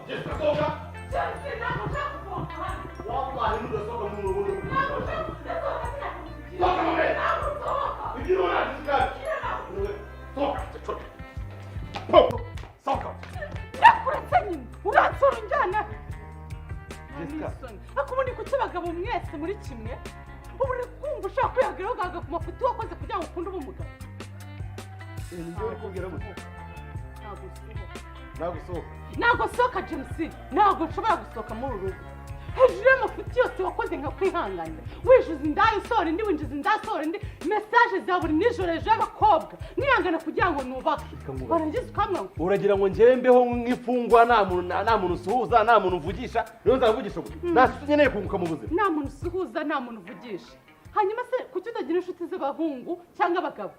Jessica, sohoka. James, ntabwo nshaka gusohoka hano. Wallahi nudasohoka mu rugo. Ntabwo nshaka gusohoka, sinakugira. Sohoka mame. Ntabwo nsohoka. Ibyo ubona, Jessica. Sohoka, sohoka. Sohoka. Ndakuretse nyine, uransora unjyana. Jessica. Ariko ubundi kuki abagabo mwese muri kimwe? Ubu uri kumva ushaka kwihagararaho, ugahaga ku mafuti wakoze kugira ngo ukunde ube umugabo. Nibyo uri kubwira gute? Ntabwo usohoka. Ntabwo usohoka. Ntabwo nsohoka, James. Ntabwo nshobora gusohoka muri uru rugo. Hejuru y'amafuti yose wakoze nkakwihanganira, winjiza indaya usohora indi, winjiza indaya usohora indi, message za buri nijoro hejuru y'abakobwa, mwihangana kugira ngo nubake, warangiza ukamwanga. Uragira ngo njyewe mbeho nk'imfungwa, nta muntu usuhuza, nta muntu uvugisha? Rero nzavugisha gute? Nta nshuti nkeneye kunguka mu buzima. Nta muntu usuhuza, nta muntu uvugisha. Hanyuma se kuki utagira inshuti z'abahungu cyangwa abagabo?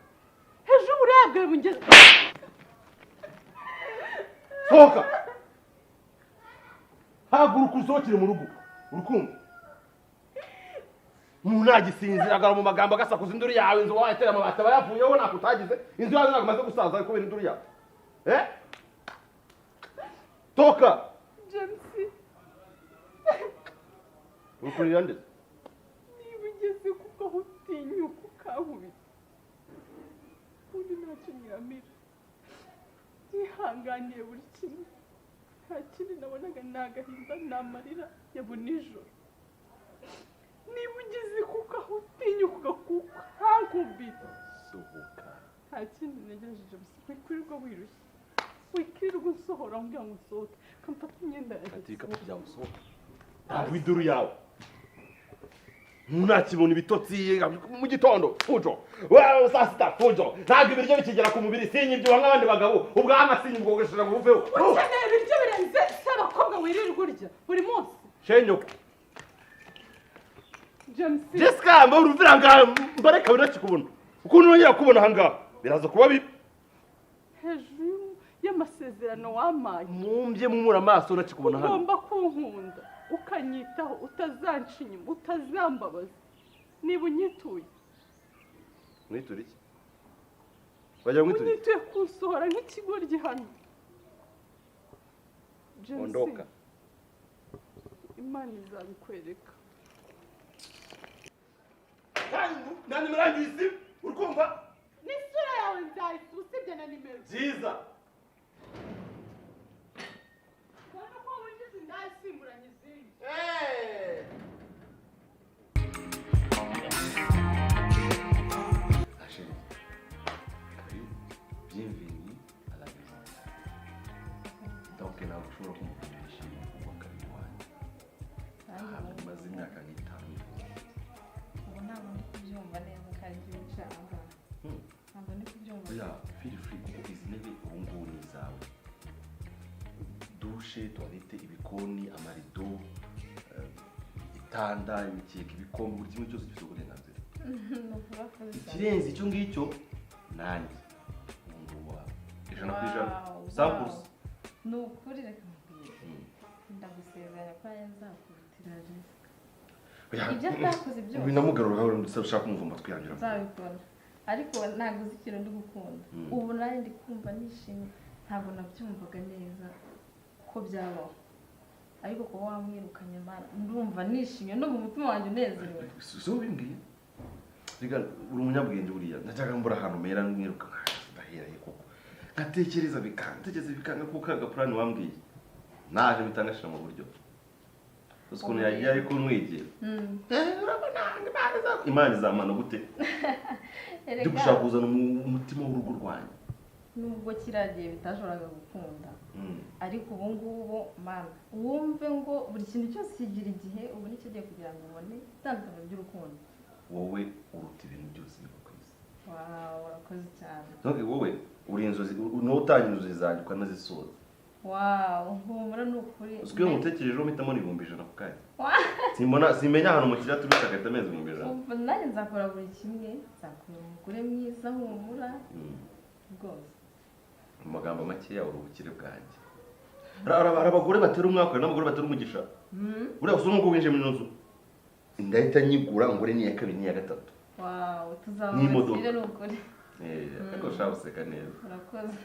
Hejuru y'uburaya bungeze. Sohoka, haguruka usohokere mu rugo. Urukumva umuntu nagisinzira mu magambo, agasakuza induru yawe. Inzu wayitera amabati aba yavuyeho, ntako utagize. Inzu yawe ntabwo imaze gusaza kubera induru yawe. Eh, toka. James. Uri kurira ndetse. Niba ugeze kuko aho utinyuka ukankubita, ubundi ntacyo nyiramira. Yihanganiye buri kimwe, nta kindi nabonaga, ni agahinda, ni amarira ya buri nijoro. Niba ugeze kuko aho utinyuka ukankubita, Sohoka. nta kindi ntegereje, James. Wikwirirwa wirushye, wikirirwa unsohora mbwira ngo nsohoke, kamfata imyenda yanjye. Ati ibikapu byawe, usohoke. Ntabwo induru yawe, ntakibona ibitotsi. Mu gitondo fujo, wewe saa sita fujo. Ntabwo ibiryo bikigera ku mubiri, sinyibyibuha nk'abandi bagabo, ubwanwa sinyibwogoshesha ngo buveho. Ukeneye ibiryo birenze se abakobwa wirirwa urya buri munsi? Shenyoko. James. Jessica, mba uruvira ngaha, mbareka binakikubona. Ukuntu nongera kubona aha ngaha biraza kuba bibi. Hejuru y'amasezerano wampaye, Mumbye mumura amaso unakikubona hano. ugomba kunkunda, ukanyitaho, utazanca inyuma, utazambabaza. Niba unyituye, Mwitura iki? Wagira ngo mwiture iki? Unyituye kunsohora nk'ikigoryi hano, James. Ondoka. Imana izabikwereka. Kandi na nimero yanjye uyisibe, uri kumva? N'isura yawe nzayisiba, usibye na nimero. Byiza. Ubona ko winjiza indaya isimburanye izindi. Eh. Chérie, karibu. Bienvenue à la maison. Donc ntabwo ushobora kumva ukuntu nishimiye kuba kabiri wanjye. Ahantu maze imyaka nk'itanu nifuza. Ubu ntabwo ndi kubyumva neza ko ari byo wicaye aho ngaho. Ntabwo ndi kubyumva. Oya, feel free, kuko izi ntebe ubu ngubu ni izawe. Douche, toilette, ibikoni, amarido, itanda, imikeka, ibikombe, buri kimwe cyose gifite uburenganzira. Ni ukuri, urakoze cyane. Ikirenze icyo ngicyo, nanjye ubu ngubu wawe 100%. Wow, Sampurusa. wow. Ni ukuri, reka nkubwire, ndagusezeranya ko nanjye nzakubitira Jessica ibyo atakoze byose. Binamugarura, ndetse ushaka kumva amatwi yanjye uravuga. Nzabikora, ariko ntabwo uzi ikintu ndi gukunda. Ubu nanjye ndi kumva nishimye. Ntabwo nabyumvaga neza ko byabaho, ariko kuba wamwirukanye, Mana, ndumva nishimye, ndumva umutima wanjye unezerewe. Si wowe ubimbwiye. Rega uri umunyabwenge. Buriya najyaga mbura ahantu mera mwiruka, ndahera he koko? Nkatekereza bikanga, ntekereza bikanga, kuko ka gapurani wambwiye naje mpita ngashyira mu buryo. Uzi ukuntu yagiye ari kunwigira? Urabona Imana izamana gute ndi Erega gushaka kuzana umutima w'urugo rwanjye. Nubwo kiriya gihe bitashoboraga gukunda, ariko ubu ngubu, Mana, wumve ngo buri kintu cyose kigira igihe. Ubu nicyo gihe kugira ngo ubone itandukaniro ry'urukundo. Wowe uruta ibintu byose biba ku isi. Wow, urakoze cyane. Donc wowe uri inzozi, niwowe utanga inzozi zanjye ukanazisoza. Wow, humura, ni ukuri. Uzi ko iyo nkutekerejeho mpitamo 100,000 ako kanya? Simbona, simenya ahantu umukiriya aturutse agahita ameza 100,000. Umva, nanjye nzakora buri kimwe, nzakora umugore mwiza, humura rwose. Mu magambo makeya, uri ubukire bwanjye. Hari abagore batera umwaka, hari n'abagore batera umugisha. Buriya gusa nubwo winjiye muri ino nzu, ndahita nyigura ngure n'iya kabiri n'iya gatatu. Wow, tuzaba N'imodoka. abakire, ni ukuri. Eh, ariko ushaka guseka neza. Urakoze.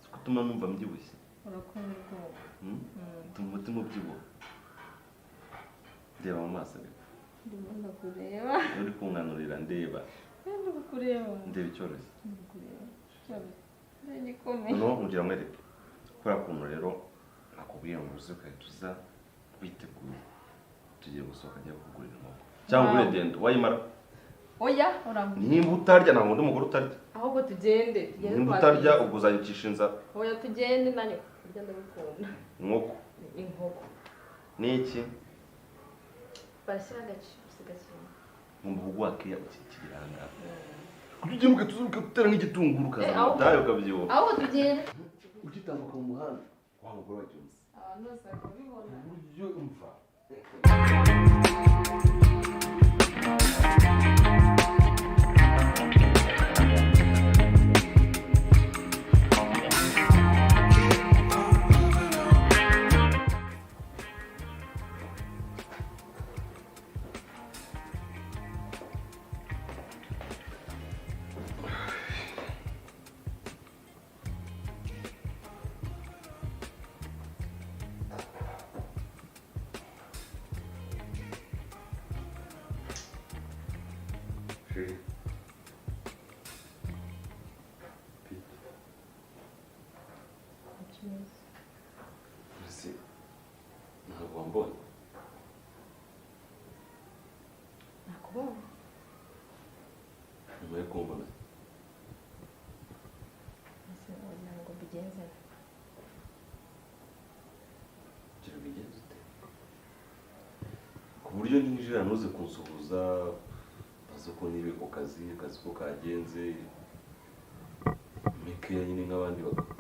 Si gutuma numva mbyibushye. Urakoze rwose. Tuma umutima ubyibuha. Ndeba mu maso ariko. Ndimo ndakureba. Uri kunkanurira ndeba. Ndi kukureba. Ndeba icyoroshye. Ndi kukureba. Cyoroshye. Igikomeye. Noneho nkugira nkwereke. Kubera ukuntu rero nakubwiye ngo uze ugahita uza witeguye. Tugiye gusohoka njya kukugurira inkoko. Cyangwa ugure dendo wayimara. Oya, urangurira. Nimba utarya ntabwo undi mugore utarya. Ahubwo tugende, tugende. Nimba utarya ubwo uzanyicisha inzara. Oya tugende nanjye kurya ndabikunda. Inkoko. Inkoko. Ni iki? Barashyira agachips gake. Ngomba kuguha keya ukigira aha ngaha. Kuko ugiye ugatuza ukatera nk'igitunguru ukazana ubutayu ukabyibuha. Ahubwo tugende. Ugitambuka mu muhanda wa mugore wa James. Abantu bose bakabibona. Uburyo umva. Ntabwo wambonye. Nakubonye. Nyuma yo kumbona. Ese wagira ngo mbigenze nte? Gira ubigenze ute? Ku buryo ninjira ntuze kunsuhuza, baze uko nibe ku kazi, akazi ko kagenze, mikeya nyine nk'abandi bagabo.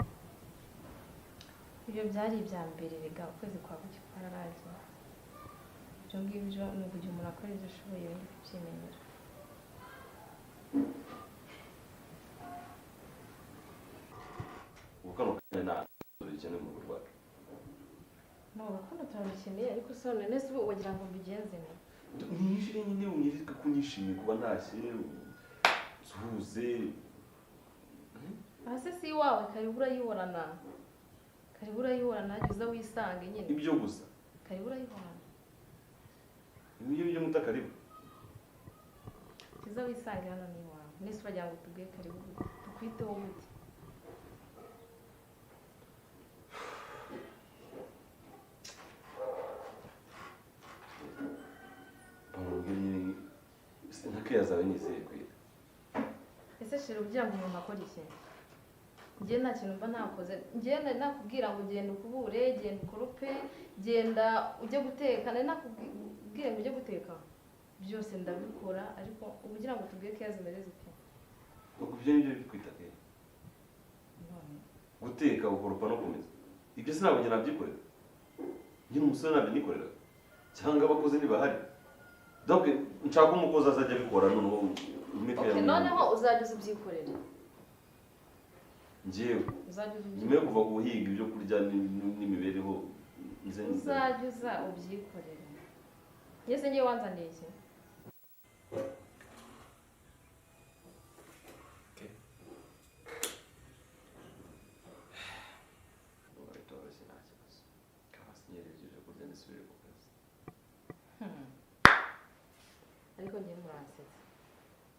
Ibyo byari ibya mbere rega, ukwezi kwa buki kwararangiye. Ibyo ngibyo ni ukugira umuntu akora ibyo ashoboye ibindi kubyimenyera. Ubu kano kanya nta dukeneye mu rugo rwacu. No, urukundo turarukeneye ariko se none se ubu wagira ngo mbigenze nte? Ninjire nyine unyereke ko unyishimiye kuba ntashye, nsuhuze. Aha se si iwawe, karibu urayihorana. Karibu urayihorana, jya uza wisange nyine. Ibyo gusa. Karibu urayihorana. Ibyo byo muta karibu. Jya uza wisange hano ni iwawe. Nese uragira ngo tubwiye karibu gute? Tukwiteho gute? Bamubwira nyine nka keya zawe nizeye kwita. Ese shira ugira ngo umuntu akore iki? Njye nta kintu mba nakoze. Njye nari nakubwira ngo genda ukubure, genda ukorope, genda ujye guteka. Nari nakubwira ngo ujye guteka. Byose ndabikora ariko ubu ugira ngo tubwiye keya zimeze zite? Ubwo ibyo nibyo bikwita keya. Guteka, gukoropa no kumesa. Ibyo sinabwo njye nabyikorera. Njye umusore nabyo nikorera. Cyangwa abakozi ntibahari. Donc nshaka umukozi azajya abikora noneho umeke. Okay, noneho uzajya uza ubyikorera. Njyewe Uzajya uza nyuma yo ubyikorera. kuva guhiga ibyo kurya n'imibereho nze Uzajya uza ubyikorera. Njye se ngiye wanzaniye iki? Okay. Bitoroshye nta kibazo. Kabasinyereye ibyo kurya nisubire ku kazi. Ariko ngiye muransetsa.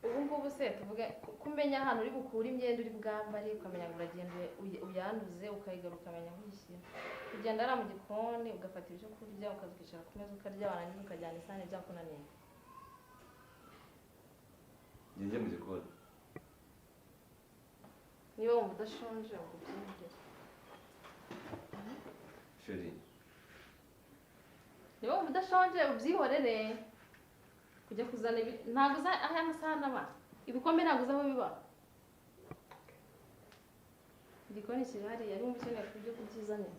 Ubu ngubu se tuvuge kumenya ahantu uri bukure imyenda uri bwambare, ukamenya ngo uragenda uyanduze ukayigaruka ukamenya aho uyishyira. Ugenda ari mu gikoni ugafata ibyo kurya ukaza ukicara ku meza ukarya warangiza ukajyana isahani byakunaniye. Njye mu gikoni. Niba wumva udashonje ngo ubyihorere. Chérie. Niba wumva udashonje ubyihorere. Kujya kuzana ibi ntabwo uza aho amasahani aba. Ibikombe ntabwo uzi aho biba. Igikoni kiri hariya, niba ukeneye kubyo kubyizanira.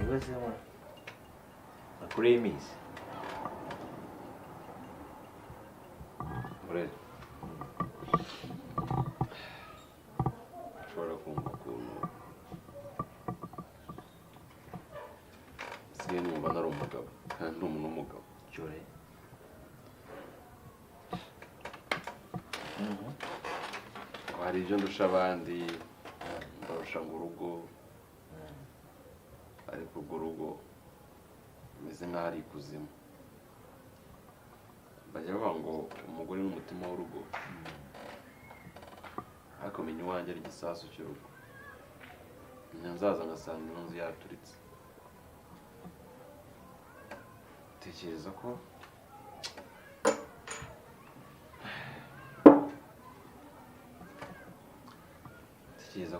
Ibibazo makuru y'iminsi. Murere, ushobora kumva ukuntu nsigaye numva nari umugabo kandi ndi umuntu w'umugabo. Cyore. Ngo hari ibyo ndusha abandi, ndarusha ngo urugo, ariko urwo rugo rumeze nk'aho ari ikuzimu. Bajya bavuga ngo umugore ni umutima w'urugo, ariko menya iwanjye ari igisasu cy'urugo. Menya nzaza ngasanga ino nzu yaturitse. Tekereza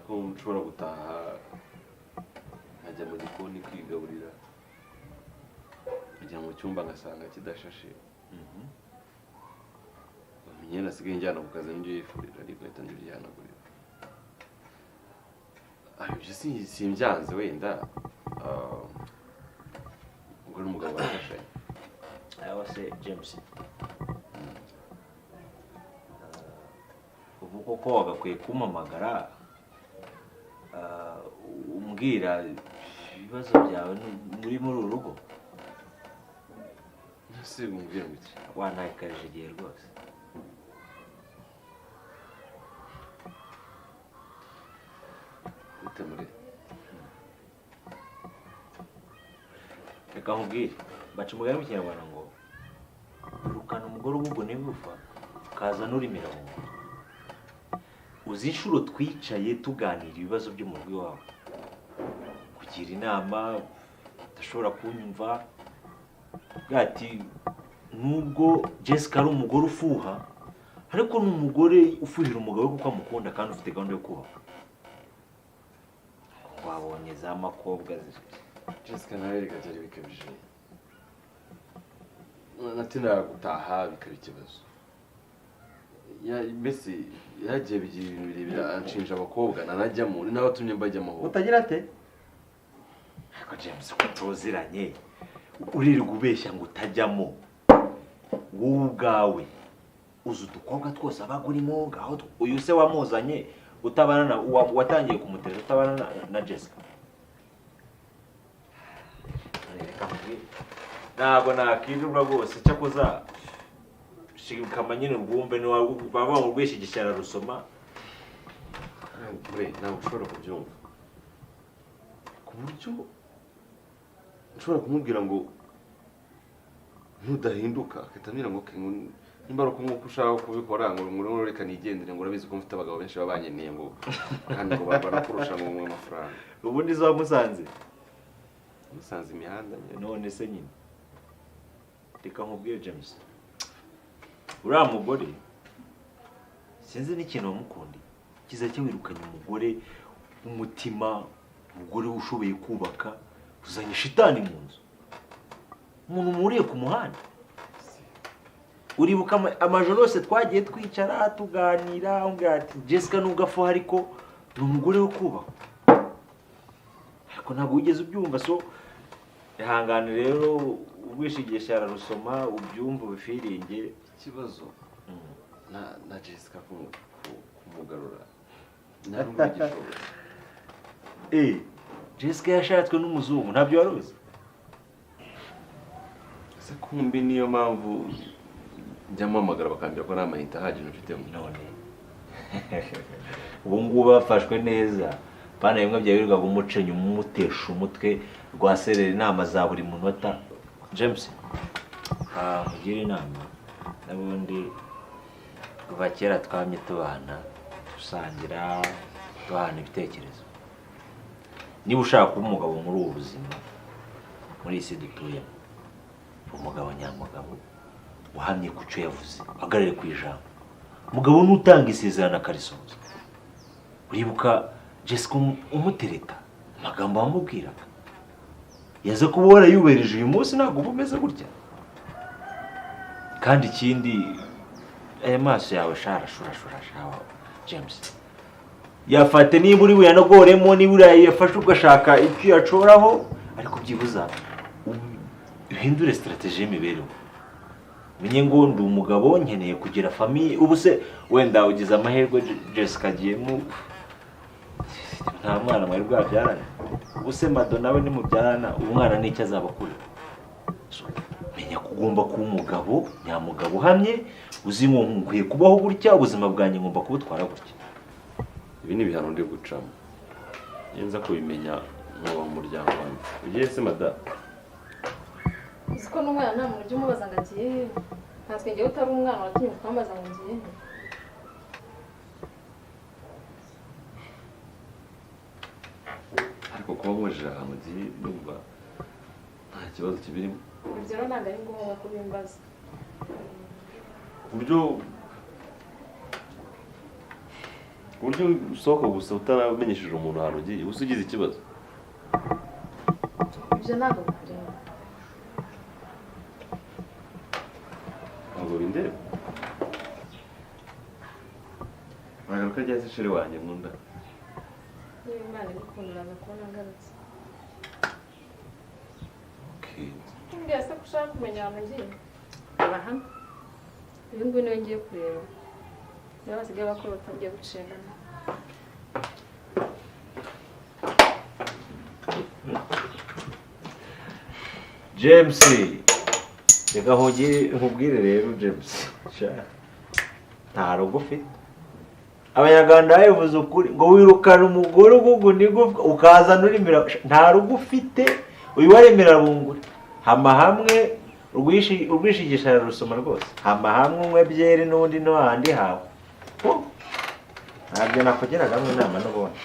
ko nshobora gutaha nkajya mu gikoni kwigaburira, nkajya mu cyumba ngasanga kidashashe. Imyenda nasigaye njyana ku kazi n'ibyo yifurira, ariko ngahita mbyihanagurira. Ah, ibyo simbyanze wenda. Ah, umugore n'umugabo barafashanya. Aho se James, ubu koko wagakwiye kumpamagara, umbwira ibibazo byawe muri uru rugo? Ese umbwira ngo iki? Wantakarije igihe rwose. Gute muri? Reka nkubwire, baca umugani mu Kinyarwanda ngo wirukana umugore ubugwa n'igufa ukaza n'urimira mu nda. Uzi inshuro twicaye tuganira ibibazo byo mu rugo iwawe, kugira inama udashobora kunyumva, bwati nubwo Jessica ari umugore ufuha, ariko ni umugore ufuhira umugabo we kuko amukunda kandi ufite gahunda yo kubaka. Wabonye za makobwa Jessica nawe reka byari bikabije, natindaga gutaha bikaba ikibazo. Mbese yagiye bigira ibintu birebire, anshinja abakobwa nanajyamo, ni nawe watumye mbajyamo ahubwo. Utagira ate? Ariko James, ko tuziranye, uririrwa ubeshya ngo utajyamo, wowe ubwawe uzi udukobwa twose aba urimo ngaho. Uyu se wamuzanye utabana na watangiye kumutereta utabana na Jessica? Reka nkubwire, ntabwo nakwirirwa rwose. Cyakoza shikama nyine urwumve, baba ngo urwishigisha ararusoma. Mure, ntabwo ushobora kubyumva ku buryo nshobora kumubwira ngo ntudahinduka, agahita ambwira ngo "Okay, ngo nimba ari uko nguko ushaka kubikora, ngo reka nigendere, ngo urabizi ko mfite abagabo benshi baba banyeneye, ngo kandi ngo barakurusha ngo ngo amafaranga." Ubundi zo wamusanze? Musanze imihanda nyine. None se nyine, reka nkubwire James, uriya mugore sinzi n'ikintu wamukundiye kizajya wirukanye umugore w'umutima, umugore ushoboye kubaka, uzanye shitani mu nzu, umuntu muhuriye ku muhanda. Uribuka amajoro yose twagiye twicara tuganira, umbwira ati Jessica nubwo afuha ariko ni umugore wo kubaka, ariko ntabwo wigeze ubyumva. So ihangane rero, urwishigisha ararusoma, ubyumve, ubifiringe. Ikibazo na Jessica kumugarura nta nubwo gishobora. Eh, Jessica yashatswe n'umuzungu, ntabyo wari uzi? Ese kumbi niyo mpamvu njya mpamagara bakambwira ko nta mayinite ahagije mfitemo? None ubu ngubu bafashwe neza, bana bimwe byawirirwaga umuca inyuma umutesha umutwe rwaserera inama za buri munota. James, nkugire inama. N'ubundi kuva kera twamye tubana, dusangira, duhana ibitekerezo. Niba ushaka kuba umugabo muri ubu buzima, muri iyi si dutuyemo, umugabo nyamugabo uhamye ku cyo yavuze, uhagarare ku ijambo. Umugabo n'utanga isezerano akarisohoza. Uribuka Jessica umutereta, amagambo wamubwiraga? Yaza kuba warayubahirije, uyu munsi ntabwo uba umeze gutya. Kandi ikindi, aya maso yawe sharashurashura shawa James, yafate niba uri buyanogoremo, niba urayafashe ugashaka icyo uyacoraho. Ariko byibuza uhindure strategy y'imibereho, menye ngo ndi umugabo, nkeneye kugira famille. Ubu se wenda ugize amahirwe, Jessica agiyemo, nta mwana mwari bwabyarane. Ubu se Mado nawe nimubyarana, umwana n'icyo azaba akura? So, menya ko ugomba kuba umugabo nyamugabo uhamye, uzi ngo nkwiye kubaho gutya, ubuzima bwanjye ngomba kubutwara gutya. Ibi ni ibihano ndi gucamo. Iyo nza kubimenya nkubaha umuryango wanjye. Ugiye se, madamu? Uzi ko n'umwana nta muntu ujya umubaza ngo agiye he? Ntatswe ngewe utari umwana watinyuka ukambaza ngo ngiye he? Ariko kuba nkojeje ahantu ugiye, ndumva nta kibazo kibirimo. Ibyo rero ntabwo ari ngombwa kubimbaza. Ku buryo usohoka gusa utaramenyesheje umuntu ahantu ugiye, uba ugize ikibazo. Ibyo ntabwo bikureba. Ntabwo bindeba. Uragaruka ryari se, chéri wanjye nkunda? Niba Imana ibikunda, uraza kubona ngarutse. Okay. Mbwira se ko ushaka kumenya ahantu ngiye. Reba hano, uyu nguyu niwe ngiye kureba, niba basigaye bakora batangiye gucengana. James, reka nkubwire rero James. Sha, nta rugo ufite. Abanyarwanda babivuze ukuri ngo wirukana umugore uguguna igufwa ukazana urimira. Nta rugo ufite. Uyu waremera bunguri. Hama hamwe urwishigisha ararusoma rwose. Hama hamwe unywe byeri n'undi no handi hawe. Oh, ntabyo nakugeragamo inama n'ubundi.